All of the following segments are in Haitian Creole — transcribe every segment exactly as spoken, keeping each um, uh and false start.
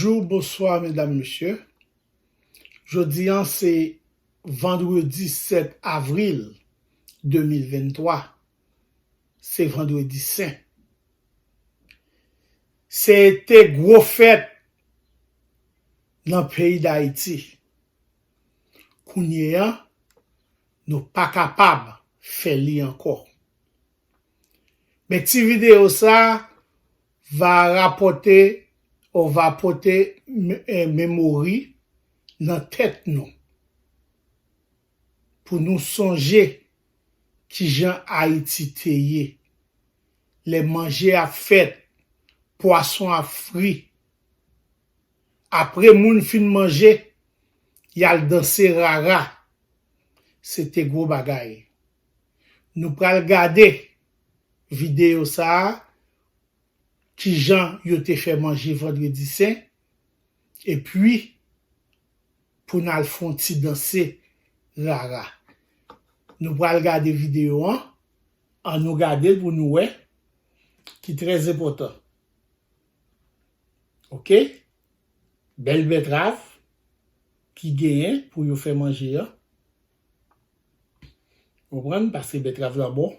Bonjou, bonswa, medam, mesye. Jodi a, se vandredi sèt avril de mil venntwa. Se vandredi sen. Se te gwo fèt nan peyi Dayiti. Kounye a, nou pa kapab fè li ankò. Men ti videyo sa a va rapòte, ou va pote me-, eh, memori nan tèt nou. Pou nou sonje kijan Ayiti te ye. Lè manje ap fèt, pwason ap fri. Apre moun fin manje, y al danse rara. Se te gwo bagay. Nou pral gade videyo sa a, kijan yo te fè manje vandredi sen, epi pou n al fè yon ti danse rara. Nou pral gade videyo an, ann nou gade l pou nou wè, ki trè enpòtan. Oke? Bèl bètrav ki genyen pou yo fè manje an. Konprann? Paske bètrav la bon.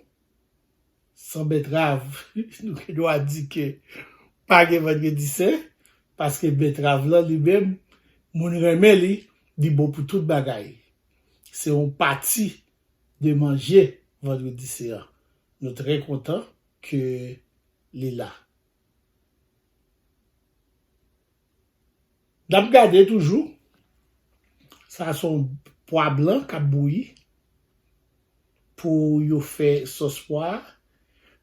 San bètrav, nou gen dwa di ke pa gen vandredi sen, paske bètrav la li menm, moun renmen li, li bon pou tout bagay. Se yon pati de manje vandredi sen an. Nou trè kontan ke li la. N ap gade toujou. Sa se yon pwa blan k ap bouyi pou yo fè sòs pwa a.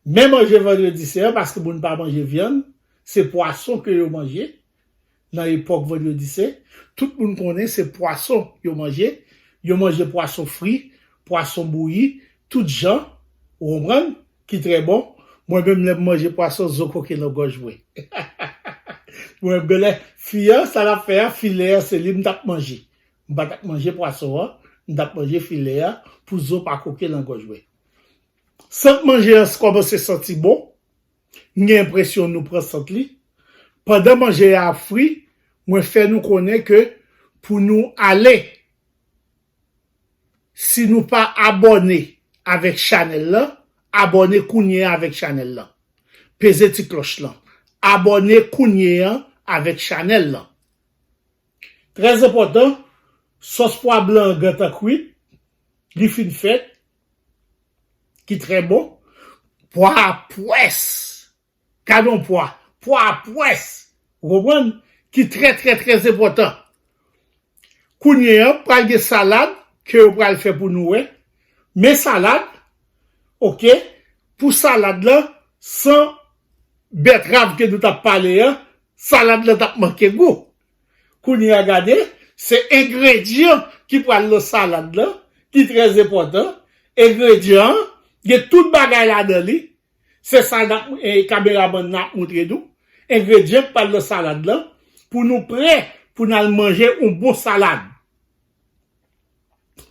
Men manje vandredi sen an, paske moun pa manje vyann, se pwason ke yo manje. Nan epòk vandredi sen, tout moun konnen se pwason yo manje. Yo manje pwason fri, pwason bouyi, tout jan, ou konprann, ki trè bon. Mwen menm, lè m manje pwason, zo koke nan gòj mwen. Mwen, genlè, fi an, sa l ap fè a, filè a, se li m t ap manje. M pa t ap manje pwason an, m t ap manje filè a, pou zo pa koke nan gòj mwen. Sant manje an kòmanse santi bon. M gen enpresyon nou pran sant li. Pandan manje a ap fri, mwen fè nou konnen ke pou nou ale, si nou pa abòne avèk chanèl la, abòne kounye a avèk chanèl la. Peze ti klòch lan. Abòne kounye a avèk chanèl la. Trè enpòtan, sòs pwa blan an gentan kwit, li fin fèt, ki trè bon. Pwa a pwès. Gade yon pwa. Pwa a pwès. Ou konprann? Ki trè, trè, trè enpòtan. Kounye a, pral gen salad ke yo pral fè pou nou wè. Men salad, oke, pou salad la, san bètrav ke nou t ap pale a, salad la t ap manke gou. Kounye a gade, se engredyan ki pral nan salad la, ki trè enpòtan. Engredyan an, gen tout bagay ladan li. Se sa n ap, e, kameramann nan ap montre nou. Engredyan k pral nan salad la, pou nou prè, pou n al manje yon bon salad.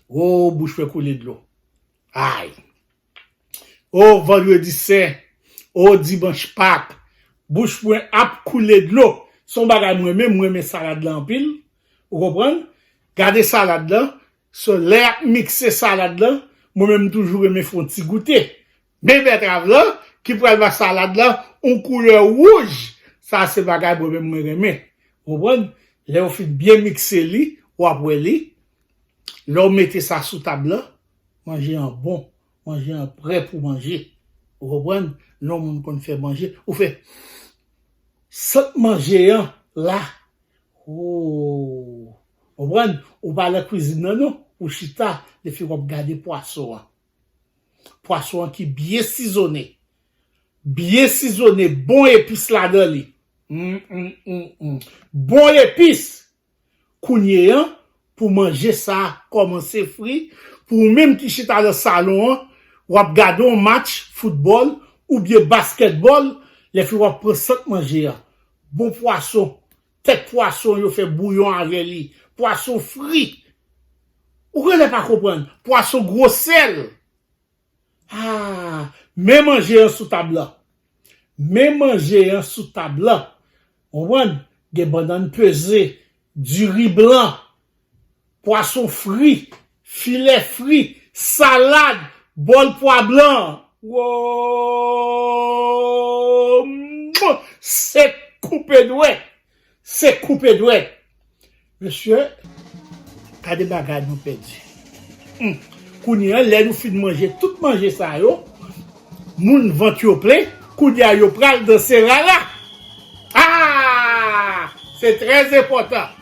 O, bouch mwen koule dlo. Ay. O, vandredi sen. O, dimanch Pak. Bouch mwen ap koule dlo. Se yon bagay mwen menm, mwen renmen salad la anpil. Ou konprann? Gade salad la. So, lè y ap mikse salad la, mwen menm m toujou renmen fè yon ti goute. Men bètrav la, ki pral ba salad la yon koulè wouj. Sa se bagay mwen menm mwen renmen. Ou konprann? Lè w fin byen mikse li, w ap wè li. Lè w mete sa sou tab la, manje an bon, manje an prè pou manje. Ou konprann? Lè yon moun konn fè manje, ou fè sant manje an la. O! Konprann? Ou pa nan kwizin nan non, ou chita, depi w ap gade pwason an. Pwason an ki byen sizone. Byen sizone, bon epis ladan li. Mm, mm, mm, mm. Bon epis. Kounye a, pou manje sa a kòmanse fri, pou ou menm ki chita nan salon an, w ap gade yon match foutbòl oubyen baskètbòl, lè fini w ap pran sant manje a. Bon pwason, tèt pwason yo fè bouyon avè li, pwason fri. Ou genlè pa konprann, pwason gwo sèl. Ah, men manje an sou tab la. Men manje an sou tab la. Konprann? Gen bannann peze, diri blan, pwason fri, filè fri, salad, bòl pwa blan. Woo! Se koupe dwèt. Se koupe dwèt. Mesye, gade bagay nou pèdi. Hmm. Kounye a, lè nou fin manje tout manje sa yo, moun vant yo plen, kounye a yo pral danse rara. Ah! Se trè enpòtan.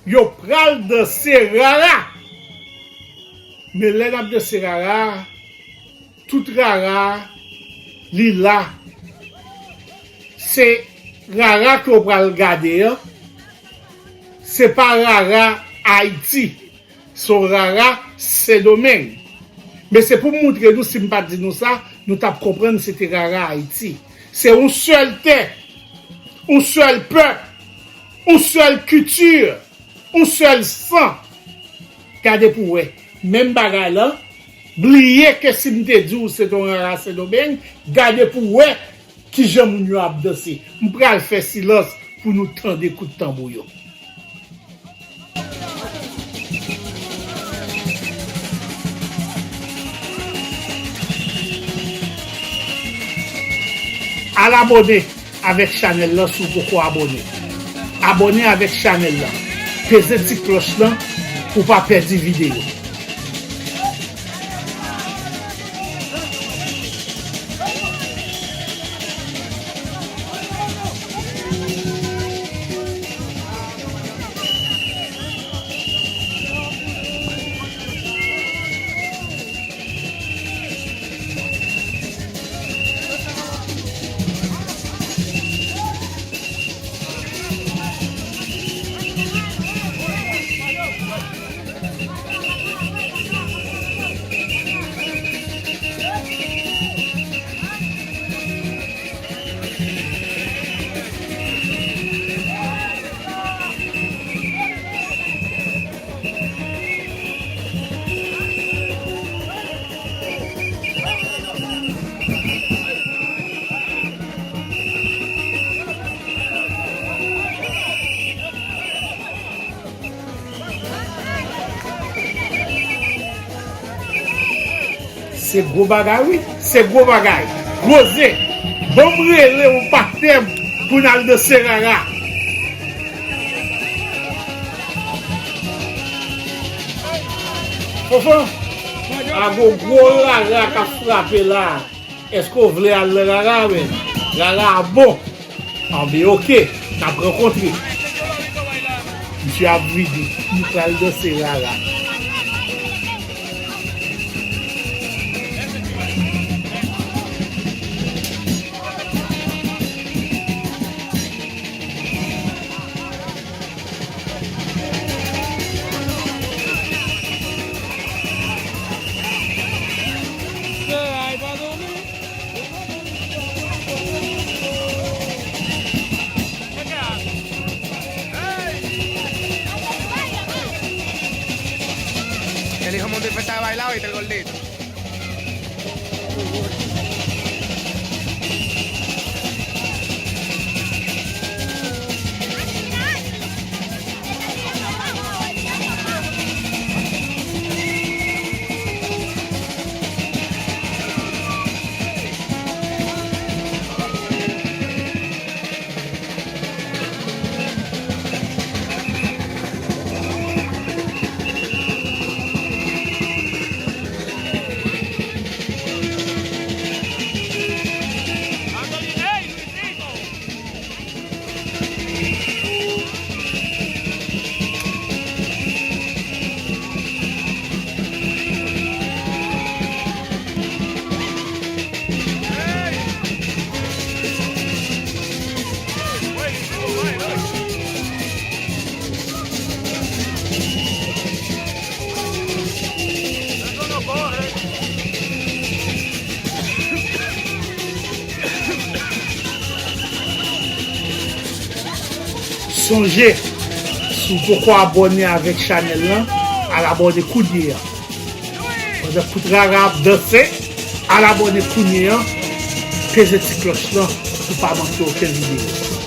Yo pral danse rara. Men lè n ap danse rara, tout rara, li la. Se rara ke w pral gade an, se pa rara Ayiti. Se yon rara Sendomeng. Men se pou m moutre nou, si m pa t di nou sa, nou t ap konprann se te rara Ayiti. Se yon sèl tè, yon sèl pèp, yon sèl kilti, yon sèl san. Gade pou w wè. Menm bagay la, bliye ke si m te di w se te yon rara Sendomeng, gade pou w wè kijan moun yo ap danse. M pral fè silans pou nou tande kout tanbou yo. Al abòne avèk chanèl lan si w poko abòne. Abòne avèk chanèl lan. Peze ti klòch lan pou w pa pèdi videyo. Se gwo bagay, wi. Se gwo bagay. Gwo zen. Ban m rele yon patnè m pou n al danse rara. Fofo, a gon gwo rara k ap frape la. Èske w vle al nan rara, menn? Rara a bon. Anben, oke, n ap rankontre. Misye ap vide, nou pral danse rara. El hijo monte fue esta de bailado y te gordito. Sonje, si w poko abòne avèk chanèl lan, al abòne kounye a. Pandan kout rara ap danse, al abòne kounye a, peze ti klòch lan pou pa manke okenn videyo.